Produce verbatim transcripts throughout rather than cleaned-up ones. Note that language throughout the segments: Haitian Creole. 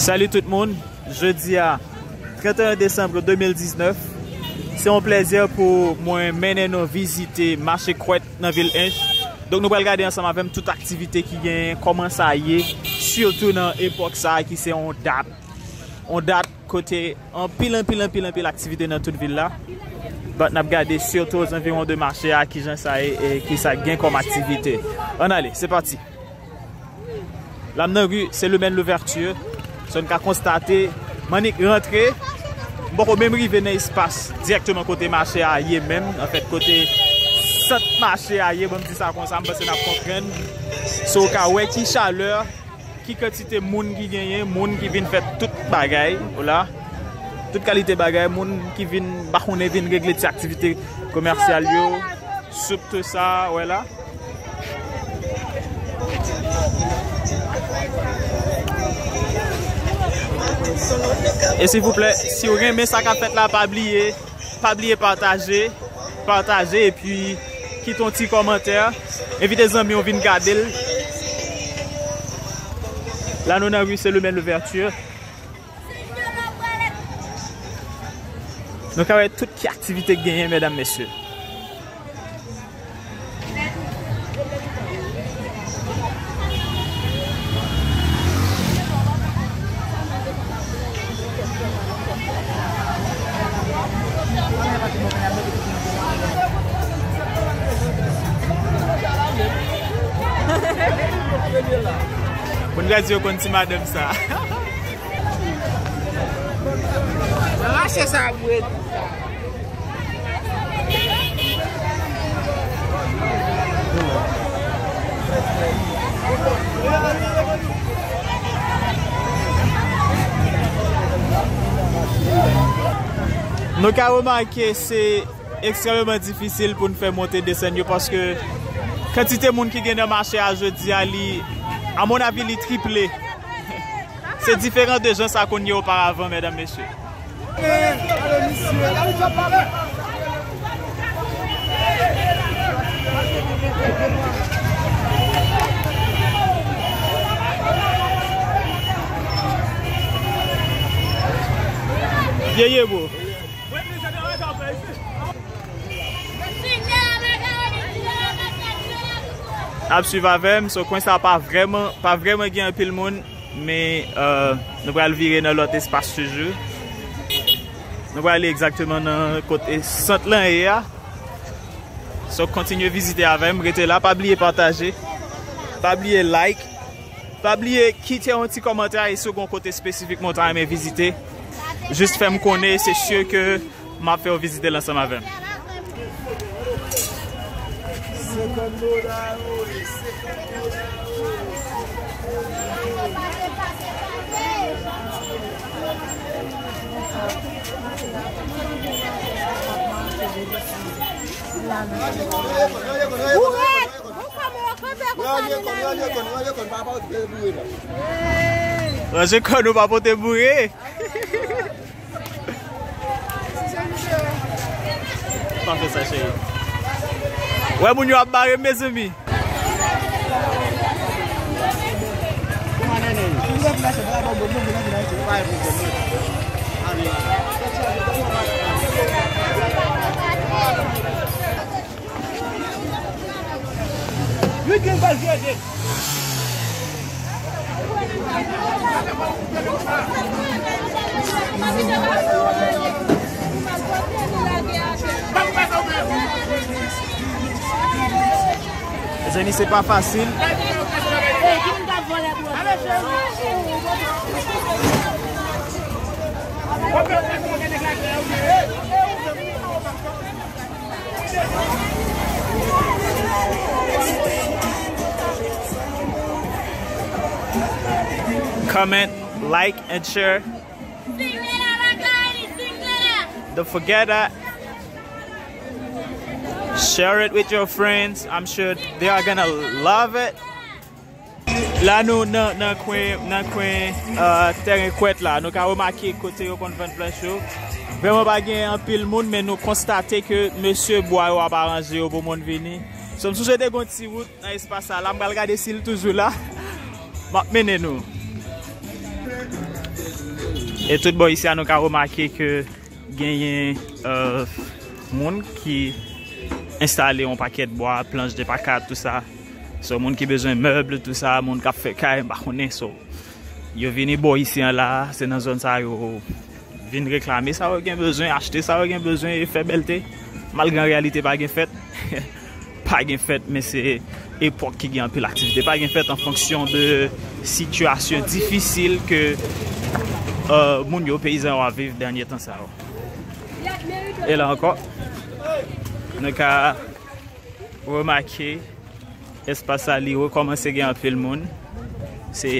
Salut tout moun. Jodi a, trannteyen desanm de mil diznèf, se yon plèzi pou mwen mennen nou vizite mache Kwèt nan vil Ench. Donk nou pral gade ansanm avè m tout aktivite ki genyen, kòman sa ye, sitou nan epòk sa a ki se yon dat, yon dat kote anpil, anpil, anpil, anpil aktivite nan tout vil la. But n ap gade sitou ozanviwon de mache a, kijan sa ye e ki sa gen kòm aktivite. Ann ale, se pati. La m nan ri Selumèn Louvèti. So n ka konstate, m annik rantre. M poko menm rive nan espas dirèkteman kote mache a ye menm. Anfèt, kote sant mache a ye, ban m di sa konsa, m panse n ap konprann. So w ka wè ki chalè, ki kantite moun ki genyen, moun ki vin fè tout bagay, w la. Tout kalite bagay, moun ki vin, pa konnen, vin regle ti aktivite komèsyal yo. Soup tou sa, wè la. E silvouplè, si w renmen sa k ap fèt la, pa bliye, pa bliye pataje, pataje, epi kite yon ti kòmantè. Envite zanmi w vin gade l. La nou nan ri Selumèn Louvèti. Nou ka wè tout ki aktivite k genyen, medam, mesye. Moun gad yo konn ti madanm sa. Rache sa bwè. Nou ka remake se ekstrèmeman difisil pou n fè monte desann yo, paske kantite moun ki gen nan mache a jodi a, li, a mon avi, li triple. Se diferan de jan sa konn ye oparavan, medam, mesye. Ye, ye, bro. Ap swiv avè m, so kwen sa pa vrèman, pa vrèman gen anpil moun, men, euh, nou pral vire nan lòt espas toujou. Nou pral ale egzakteman nan kote sant lan ye a. So kontinye vizite avè m, rete la, pa bliye pataje, pa bliye like. Pa bliye kite yon ti kòmantè e si w gen yon kote espesifik mwen ta renmen vizite, jis fè m konnen, se si ke m ap fè w vizite l ansanm avè m. Ranje kò nou, pa pote boure. Pa fè sa, cheri. Wè moun yo ap bare m, mezanmi. Mezanmi, se pa fasil. Comment, like, and share. Don't forget that. Share it with your friends. I'm sure they are gonna love it. La nou nan, nan kwen, nan kwen, euh, tèren Kwèt la. Nou ka remake kote yo konn vann planch yo. Vrèman pa gen anpil moun, men nou konstate ke mesye bwa yo ap aranje yo pou moun vini. So, m sou swete gon ti wout nan espas sa la. M pral gade si l toujou la. M ap mennen nou. E tout bò isi a, nou ka remake ke genyen, euh, moun ki enstale yon pakèt bwa, planch de pa kat, tout sa. So, moun ki bezwen mèb, tout sa, moun k ap fè kay, m pa konnen. So, yo vini bò isi an la, se nan zòn sa yo vin reklame sa yo gen bezwen, achte sa yo gen bezwen e fè bèlte. Malgre an reyalite pa gen fèt, pa gen fèt, men se epòk ki gen anpil aktivite. Pa gen fèt an fonksyon de sitiyasyon difisil ke, euh, moun yo, peyizan yo ap viv dènye tan sa yo. E la ankò, nou ka remake espas sa, li rekòmanse gen anpil moun. Se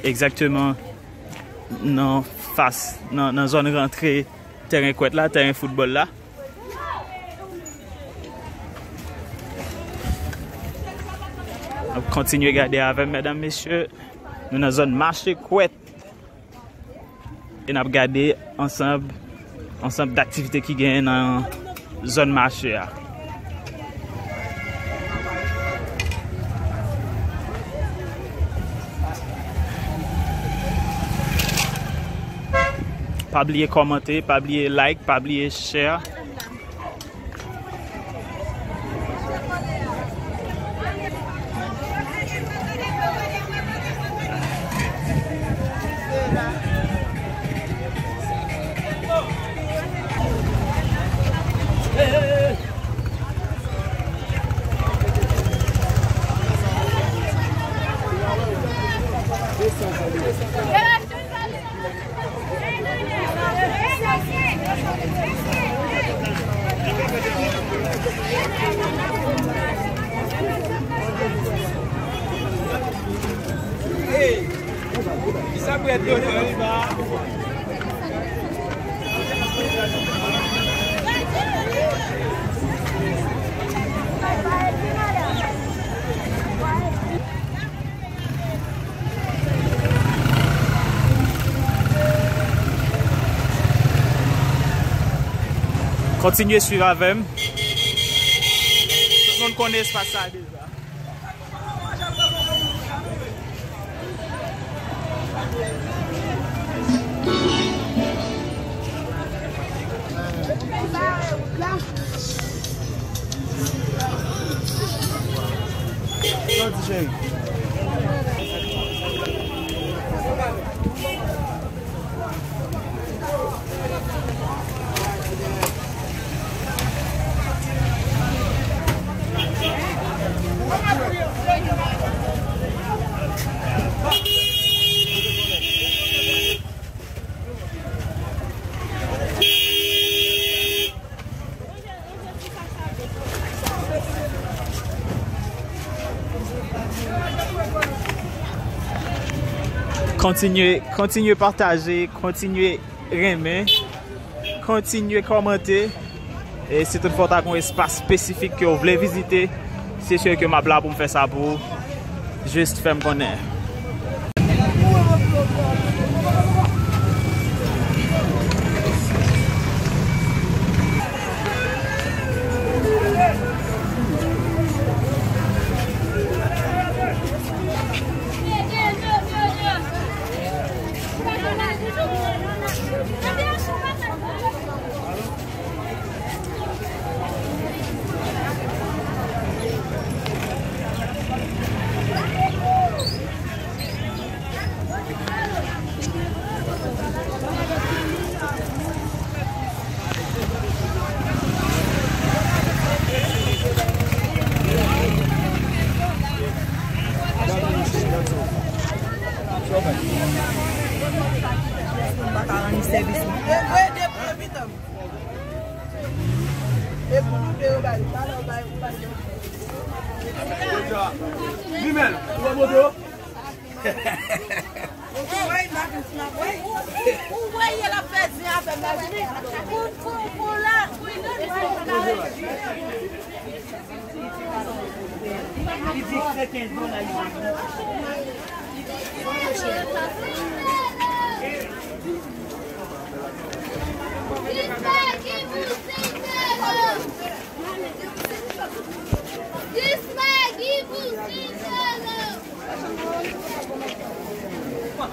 egzakteman nan fas, nan, nan zòn rantre tèren kwèt la, tèren foutbòl la. N ap kontinye gade avè m, medam, mesye. Nou nan zòn mache kwèt. E n ap gade ansanm, ansanm daktivite ki genyen nan zòn mache a. Pa bliye kòmante, pa bliye like, pa bliye share. Kontinye swiv avè m. Tout moun konnen espas sa deja. Kontinye, kontinye pataje, kontinye renmen, kontinye kòmante. E si toutfwa w ta gen yon espas espesifik ke w vle vizite, se si ke m ap la pou m fè sa pou ou. Jis fè m konnen. Li menm, ou wè moto? Ou, ou wè l ap fè zen avè m la, pou, pou, pou la, pou li nan.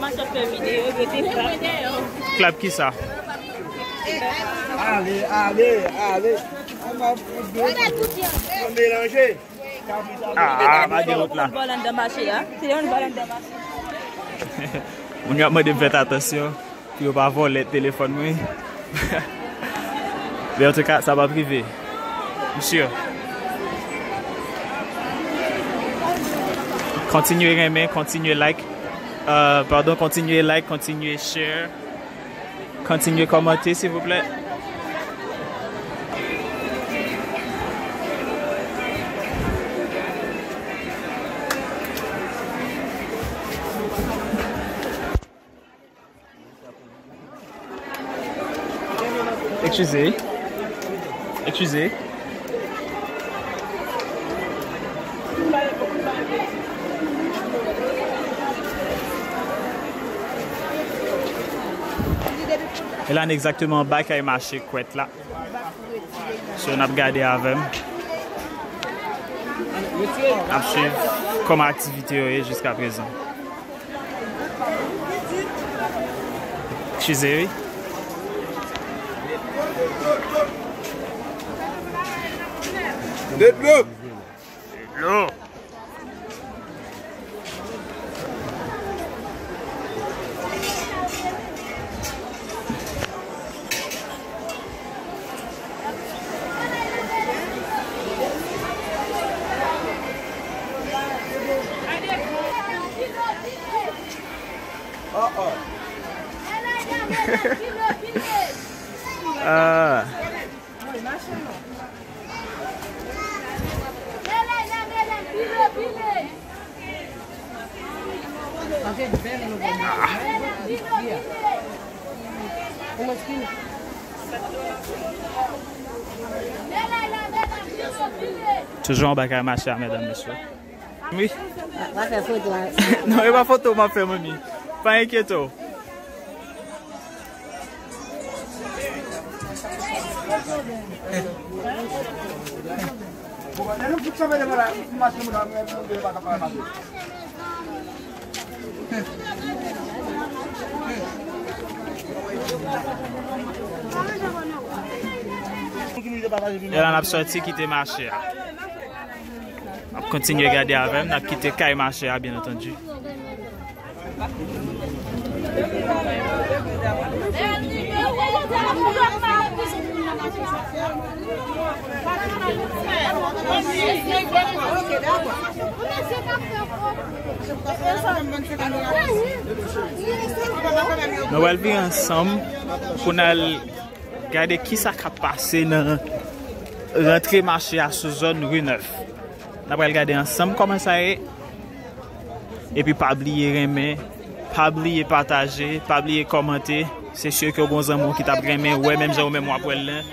Machin ap fè videyo, yo te frape. Klap kisa? Ale, ale, ale. Melanje. Ah, pa gen wout la. Vòlè anndan mache a. Se yon vòlè anndan mache. Moun yo ap mande m fè atansyon pou yo pa vòlè telefòn mwen. Men antouka, sa p ap rive. M si. Kontinye renmen, kontinye like. Euh, padon, kontinye like, kontinye share. Kontinye kòmante, silvouplè. Eskize. Eskize. E la, n egzakteman anba kay mache Kwèt la. So, n ap gade avè m. N ap swiv kòman aktivite yo ye jiskaprezan. Eskize, wi. De dlo. De dlo. Ah. Toujou anba kay mache a, medam, mesye. Wi. Pa fè foto a. Non, e pa foto m ap fè, manmi. Pa enkyete w. E la n ap sòti kite mache a. N ap kontinye gade avè m, n ap kite kay mache a, byen antandi. Nou pral vire ansanm pou n al gade kisa k ap pase nan rantre mache a sou zòn Ri Nèf. N ap pral gade ansanm kòman sa ye. Epi pa bliye renmen, pa bliye pataje, pa bliye kòmante. Se si ke w gon zanmi w ki t ap renmen wè menm jan ou menm w ap wè l lan.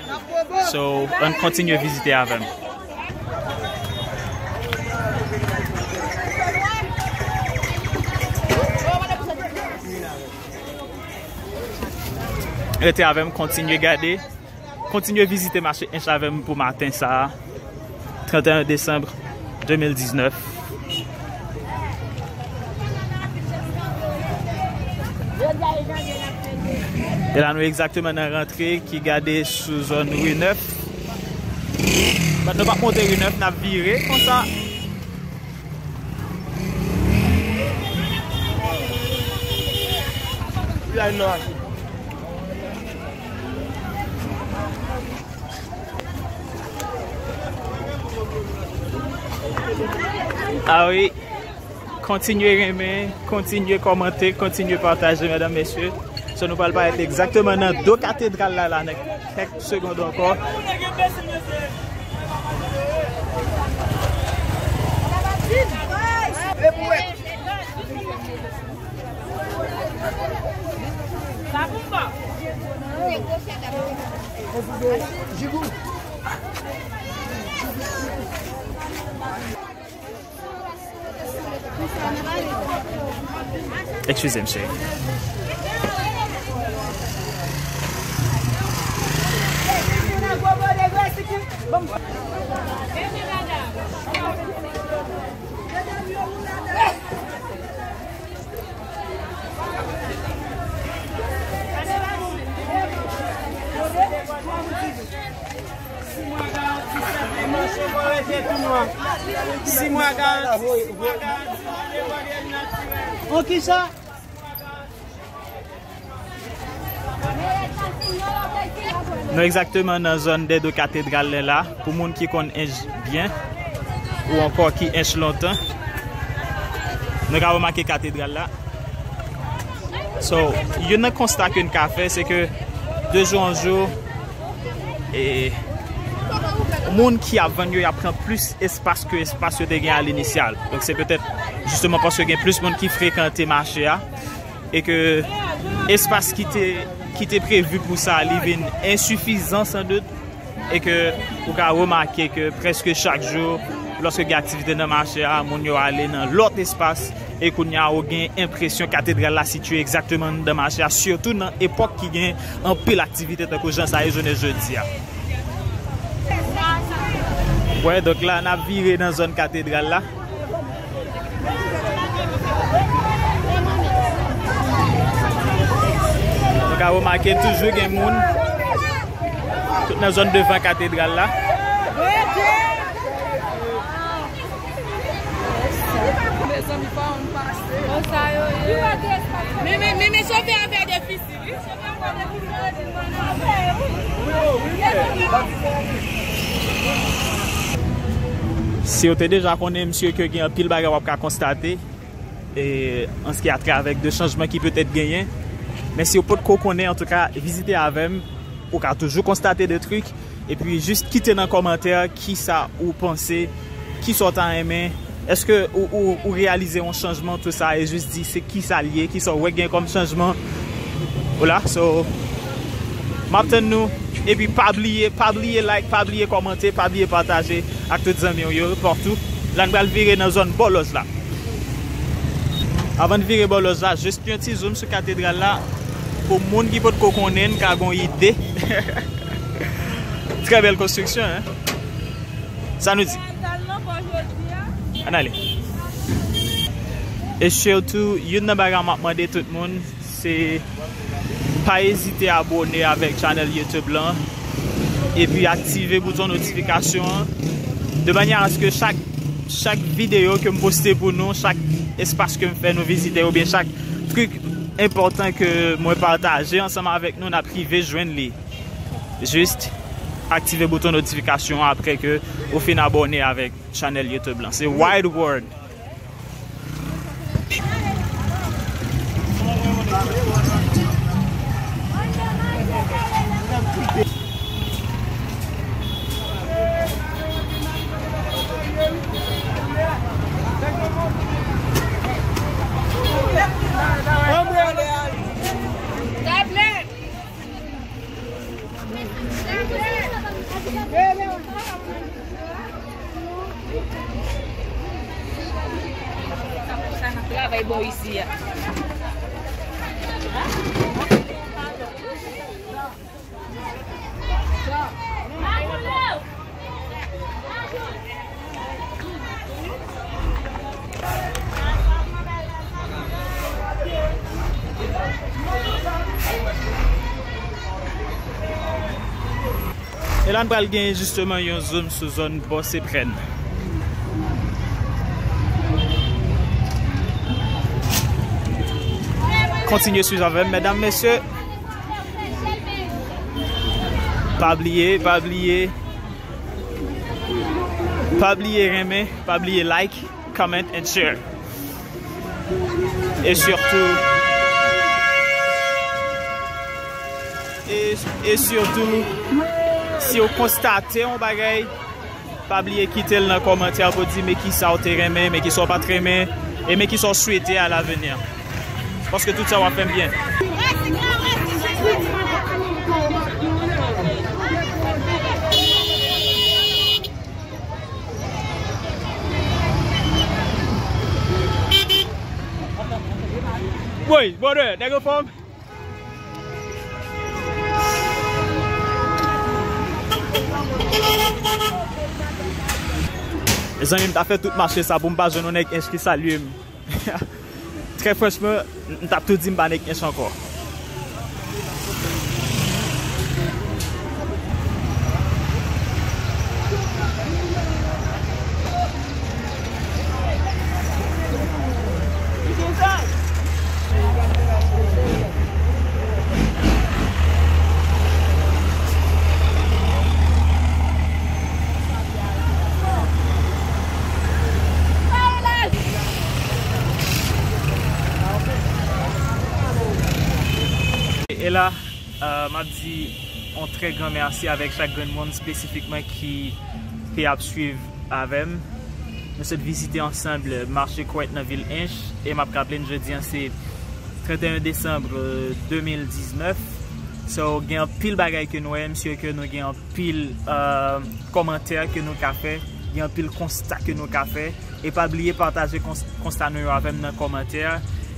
So, ann kontinye vizite avè m. Rete avè m, kontinye gade. Kontinye vizite mache Ench avè m pou maten sa a, trannteyen desanm de mil diznèf. E la, nou egzakteman nan rantre ki gade sou zòn Ri Nèf. Bat nou p ap monte Ri Nèf, n ap vire konsa. Ah wi. Kontinye renmen, kontinye kòmante, kontinye pataje, medam, mesye. So, nou pral parèt egzakteman nan do katedral la, la, nan kèk segond ankò. Eskize m, cheri. Sis mwa garanti. An kisa? Nou egzakteman nan zòn dèdo katedral la, pou moun ki konn Ench byen, ou ankò ki Ench lontan, nou ka remake katedral la. So, youn nan konsta ke n ka fè, se ke de jou an jou, e, moun ki ap vann yo, y ap pran plis espas ke espas yo te gen alinisyal. Donk, se petèt jisteman paske gen plis moun ki frekante mache a, e ke espas ki te, ki te previ pou sa, li vin ensifizan, san dout, e ke ou ka remake ke prèske chak jou, lòske gen aktivite nan mache a, moun yo ale nan lòt espas, e kounye a, ou gen enpresyon katedral la sitiye egzakteman anndan mache a, sitou nan epòk ki gen anpil aktivite tankou jan sa ye jounen jodi a. Wè, donk la, n ap vire nan zòn katedral la. Nou ka remake toujou gen moun tout nan zòn devan katedral la. Mezanmi, pa yon pase. Men, men, men, men chofè a fè defisil, wi. Si w te deja konnen, mesye, ke gen anpil bagay w ap ka konstate, e, an se ki a travè de chanjman ki petèt genyen. Men si w potko konnen, antouka, vizite avè m, ou ka toujou konstate de trik. Epi, jis kite nan kòmantè kisa ou panse, kisa w ta renmen. Èske ou, ou, ou reyalize yon chanjman, tou sa, e jis di se kisa l ye, kisa w wè gen kòm chanjman. Ou la, so, m ap tann nou. Epi pa bliye, pa bliye like, pa bliye kòmante, pa bliye pataje ak tout zanmi w yo, patou. La n pral vire nan zòn bò lòj la. Avan n vire bò lòj la, jis yon ti zoom sou katedral la. Pou moun ki potko konnen, n ka gon ide. Trè bèl konstriksyon, hein? Sa nou di? Ann ale. E sitou, youn nan bagay m ap mande tout moun, se pa ezite abòne avèk channel YouTube lan, epi aktive bouton notifikasyon an, de manyè aske chak, chak videyo ke m poste pou nou, chak espas ke m fè nou vizite, oubyen chak trik enpòtan ke mwen pataje ansanm avèk nou, n ap rive jwenn li. Jis aktive bouton notifikasyon an apre ke ou fin abòne avèk channel YouTube lan. Se Wide World. Travay bò isi a. E la n pral gen jisteman yon zoom sou zòn Bò Seprèn. Kontinye swiv avè m, medam, mesye. Pa bliye, pa bliye. Pa bliye renmen, pa bliye like, comment and share. E sitou, e, e sitou, si w konstate yon bagay, pa bliye kite l nan kòmantè pou di men kisa w te renmen, men kisa w pa t renmen, e men kisa w swete à l'avenir. Paske tout sa w ap fè m byen. Woy, brother, nèg anfòm? Mezanmi, m ta fè tout mache sa pou m pa jwenn yon nèg Ench ki salye m. Trè franchman, m t ap tou di m pa nèg Ench ankò. M ap di yon trè gran mèsi avèk chak grenn moun, espesifikman ki te ap swiv avè m. Nou sot vizite ansanm mache Kowèt nan vil Ench, e m ap raple n jodi an se trannteyen desanm de mil diznèf. So, gen anpil bagay ke nou wè, m si ke nou gen anpil euh, kòmantè ke nou ka fè, gen anpil konsta ke nou ka fè. E pa bliye pataje kons- konsta nou yo avè m nan kòmantè.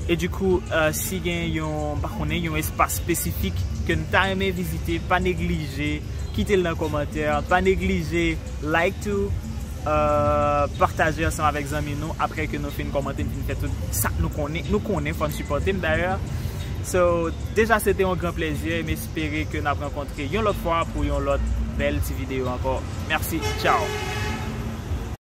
E dikou, euh, si gen yon, m pa konnen, yon espas espesifik ke n ta renmen vizite, pa neglije kite l nan kòmantè, pa neglije like tou, euh, pataje ansanm avèk zanmi nou apre ke nou fin kòmante, n fin fè tout sa nou konnen, nou konnen fò n sipòte m dayè. So, deja se te yon gran plezi e m espere ke n ap rankontre yon lòt fwa pou yon lòt bèl ti videyo ankò. Mèsi, tchao.